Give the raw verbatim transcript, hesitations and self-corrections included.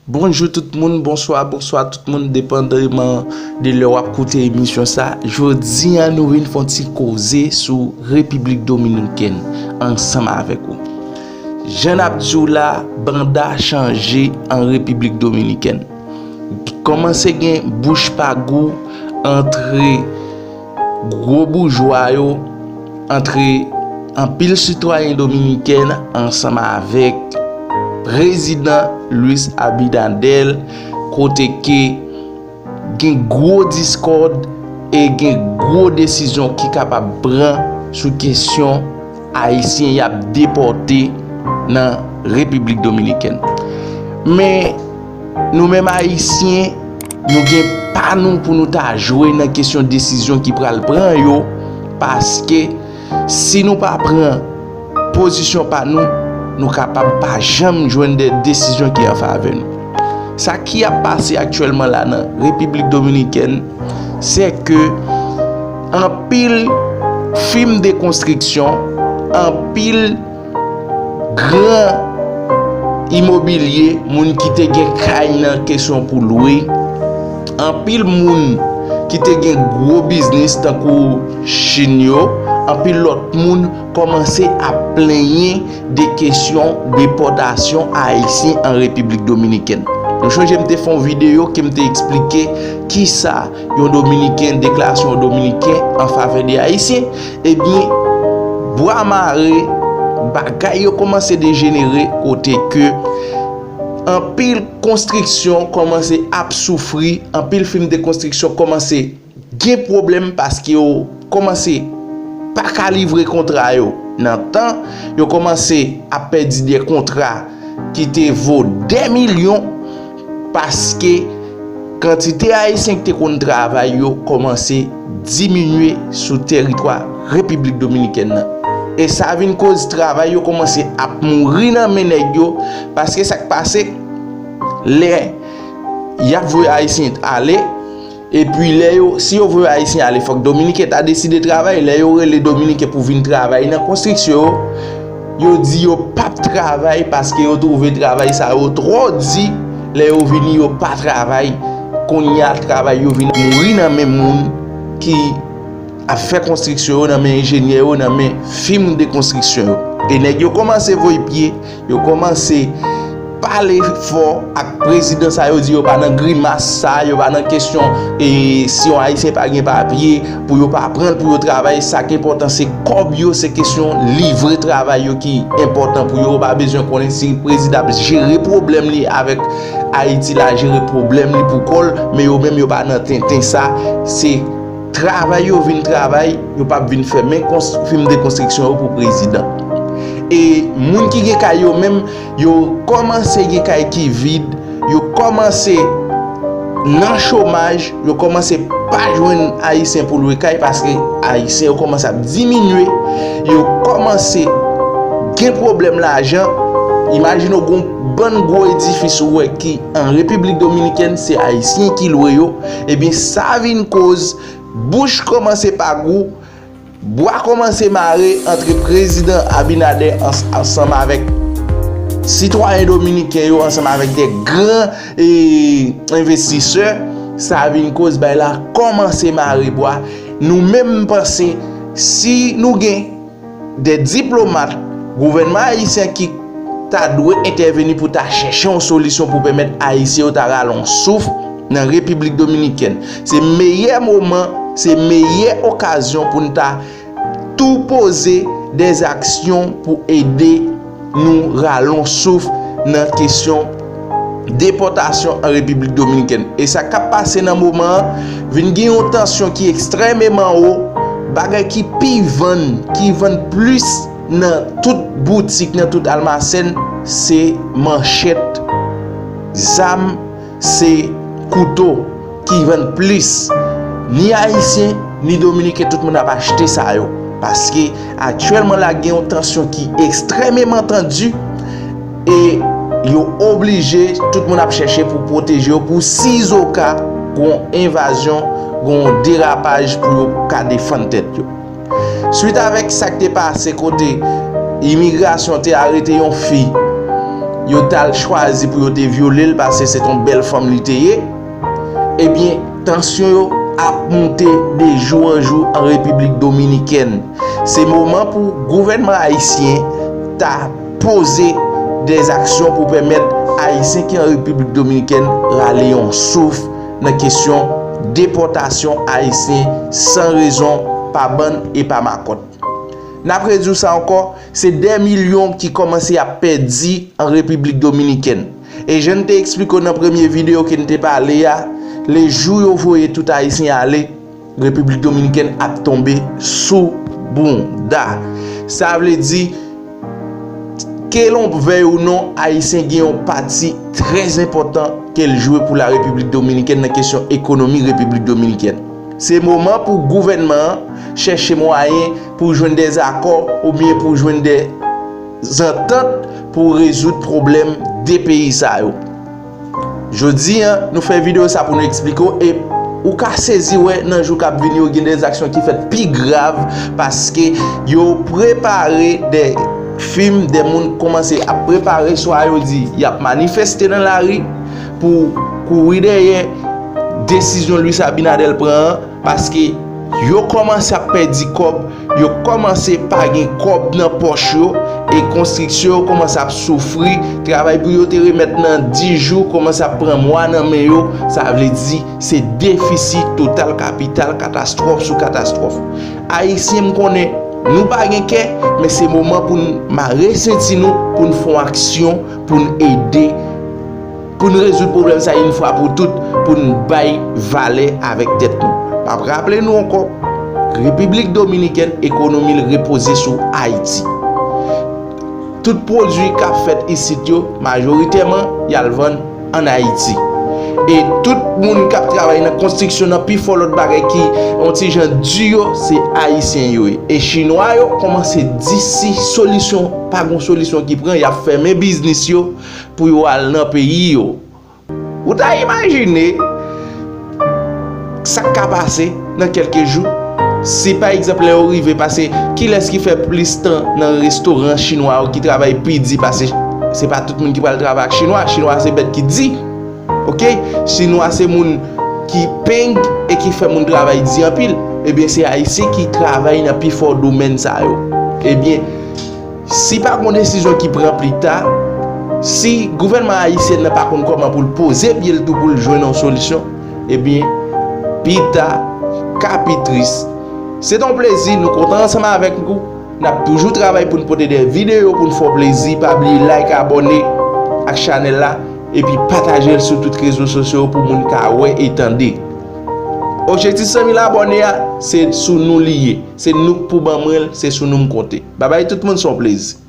Bonjou tout moun, bonswa, bonswa tout moun, depandaman de lè w ap koute emisyon sa. Jodi a, nou vin fè yon ti koze sou Repiblik Dominikèn ansanm avèk ou. Jan n ap di w la, banda chanje an Repiblik Dominikèn. Kòmanse gen bouch pa gou antre gwo boujwa yo, antre anpil sitwayen dominiken ansanm avèk prezidan Luis Abinader, kote ke gen gwo diskòd e gen gwo desizyon ki kapab pran sou kesyon Ayisyen y ap depòte nan Repiblik Dominikèn. Men, nou menm Ayisyen, nou gen pa nou pou nou ta jwe nan kesyon desizyon ki pral pran yo, paske si nou pa pran pozisyon pa nou, nou kapab pa janm jwenn de desizyon ki an favè nou. Sa ki ap pase aktyèlman la nan Repiblik Dominikèn, se ke anpil fim de konstriksyon, anpil gran imobilye, moun ki te gen kay nan kesyon pou lwe, anpil moun ki te gen gwo biznis tankou Chin yo, anpil lòt moun kòmanse ap plenyen de kesyon depòtasyon Ayisyen an Repiblik Dominikèn. Nou chonje m te fè yon videyo ke m te eksplike kisa yon Dominiken, deklarasyon yon Dominiken an favè de Ayisyen. Ebyen, bwa mare, bagay yo kòmanse dejenere kote ke anpil konstriksyon kòmanse ap soufri, anpil fim de konstriksyon kòmanse gen pwoblèm paske yo kòmanse pa ka livre kontra yo nan tan, yo kòmanse ap pèdi de kontra ki te vo dè milyon paske kantite Ayisyen ki te konn travay yo kòmanse diminye sou teritwa Repiblik Dominikèn nan. E sa vin koz travay yo kòmanse ap mouri nan men nèg yo, paske sa k pase, lè y ap voye Ayisyen ale, epi lè yo, si yo voye Ayisyen ale, fòk Dominiken ta deside travay. Lè yo rele Dominiken pou vin travay nan konstriksyon yo, yo di yo p ap travay paske yo twouve travay sa yo twò di. Lè yo vini, yo pa travay. Kounye a, travay yo vin mouri nan men moun ki ap fè konstriksyon yo, nan men enjenyè yo, nan men fim de konstriksyon yo. E nèg yo kòmanse voye pye, yo kòmanse pale fò ak prezidan sa, yo di yo pa nan grimas sa, yo pa nan kesyon e si yon Ayisyen pa gen papye, pou yo pa pran l pou yo travay, sa k enpòtan se kòb yo, se kesyon livre travay yo ki enpòtan pou yo, yo pa bezwen konnen si prezidan ap jere pwoblèm li avèk Ayiti la, jere pwoblèm li pou kò l, men yo menm yo pa nan tenten sa, se travay yo vin travay, yo p ap vin fèmen kons-, fim de konstriksyon yo pou prezidan. E moun ki gen kay yo menm, yo kòmanse gen kay ki vid, yo kòmanse nan chomaj, yo kòmanse pa jwenn Ayisyen pou lwe kay paske Ayisyen yo kòmanse ap diminye, yo kòmanse gen pwoblèm lajan. Imajine w gon bann gwo edifis ou wè ki an Repiblik Dominikèn, se Ayisyen ki lwe yo, ebyen sa vin koz bouch kòmanse pa gou, bwa kòmanse mare antre prezidan Abinader ans-, ansanm avèk sitwayen dominiken yo, ansanm avèk de gran e, envestisè, sa vin koz bay la kòmanse mare bwa. Nou menm, m panse, si nou gen de diplomat gouvènman ayisyen ki ta dwe entèveni pou ta chèche yon solisyon pou pèmèt Ayisyen yo ta rale yon souf nan Repiblik Dominikèn. Se meyè moman, se meyè okazyon pou n ta tou poze de aksyon pou ede nou rale yon souf nan kesyon depòtasyon an Repiblik Dominikèn. E sa k ap pase nan moman an, vin gen yon tansyon ki ekstrèmeman wo, bagay ki pi vann, ki vann plis nan tout boutik, nan tout almasèn, se manchèt, zam, se kouto ki vann plis. Ni Ayisyen, ni Dominiken, tout moun ap achte sa yo. Paske aktyèlman la, gen yon tansyon ki ekstrèmeman tandi e yo oblije, tout moun ap chèche pou pwoteje yo, pou sizoka gon envazyon, gon derapaj pou yo ka defann tèt yo. Swit avèk sa k te pase kote imigrasyon te arete yon fi yo t al chwazi pou yo te vyole l, paske se t yon bèl fanm li te ye, ebyen, tansyon yo ap monte de jou an jou an Repiblik Dominikèn. Se moman pou gouvènman ayisyen ta poze dèzaksyon pou pèmèt Ayisyen ki an Repiblik Dominikèn rale yon souf nan kesyon depòtasyon Ayisyen san rezon, pa bann e pa makòt. N ap redi w sa ankò, se dè milyon ki kòmanse ap pèdi an Repiblik Dominikèn. E jan n te eksplike w nan premye videyo ke n te pale a, lejou yo voye tout Ayisyen ale, Repiblik Dominikèn ap tonbe sou bounda. Sa vle di, ke l on vèy ou non, Ayisyen gen yon pati trè enpòtan ke l jwe pou la Repiblik Dominikèn nan kesyon ekonomi Repiblik Dominikèn. Se moman pou gouvènman an chèche mwayen pou jwenn dèzakò oubyen pou jwenn dèzantant pou rezoud pwoblèm de peyi sa yo. Jodi a, nou fè videyo sa pou nou eksplike w, e ou ka sezi wè nan jou k ap vini yo gen dèzaksyon ki fèt pi grav, paske yo prepare dè fim, dè moun kòmanse ap prepare, swa yo di y ap manifeste nan lari pou kouri dèyè desizyon Luis Abinader pran an, paske yo kòmanse ap pèdi kòb, yo kòmanse pa gen kòb nan pòch yo, e konstriksyon yo kòmanse ap soufri, travay pou yo te remèt nan dis jou kòmanse ap pran mwa nan men yo, sa vle di se defisi total kapital, katastwòf sou katastwòf. Ayisyen, m konnen nou pa gen kè, men se moman pou n mare senti nou, pou n fè yon aksyon, pou n ede, pou n rezoud pwoblèm sa yon fwa pou tout, pou n bay valè avèk tèt nou. M ap raple nou ankò, Repiblik Dominikèn, ekonomi l repoze sou Ayiti. Tout pwodui k ap fèt isit yo, majoritèman, y al vann ann Ayiti. E tout moun k ap travay nan konstriksyon, nan pifò lòt bagay ki yon ti jan di yo, se Ayisyen yo ye. E Chinwa yo kòmanse di si solisyon, pa gon solisyon ki pran, y ap fèmen biznis yo pou yo al nan peyi yo. Ou ta imajine sa k ka pase nan kèlke jou? Si pa egzanp lè yo rive, pase kilès ki fè plis tan nan restoran chinwa yo ki travay pi di pase, se pa tout moun ki pral travay ak chinwa. Chinwa se bèt ki di. Oke? Chinwa se moun ki peng e ki fè moun travay di anpil. Ebyen, se Ayisyen ki travay nan pifò domèn sa yo. Ebyen, si pa gon desizyon ki pran pli ta, si gouvènman ayisyen nan pa konn kòman pou l poze pye l tou pou l jwenn yon solisyon, ebyen, pi ta ka pi tris. Se t on plezi, nou kontan ansanm avèk ou. N ap toujou travay pou n pote de videyo pou n fè w plezi. Pa bliye like, abòne ak chanèl la, epi pataje l sou tout rezo sosyo pou moun ka wè e tande. Objektif san mil abòne a, se sou nou li ye. Se nou k pou ban mwen l, se sou nou m konte. Babay tout moun, se yon plezi.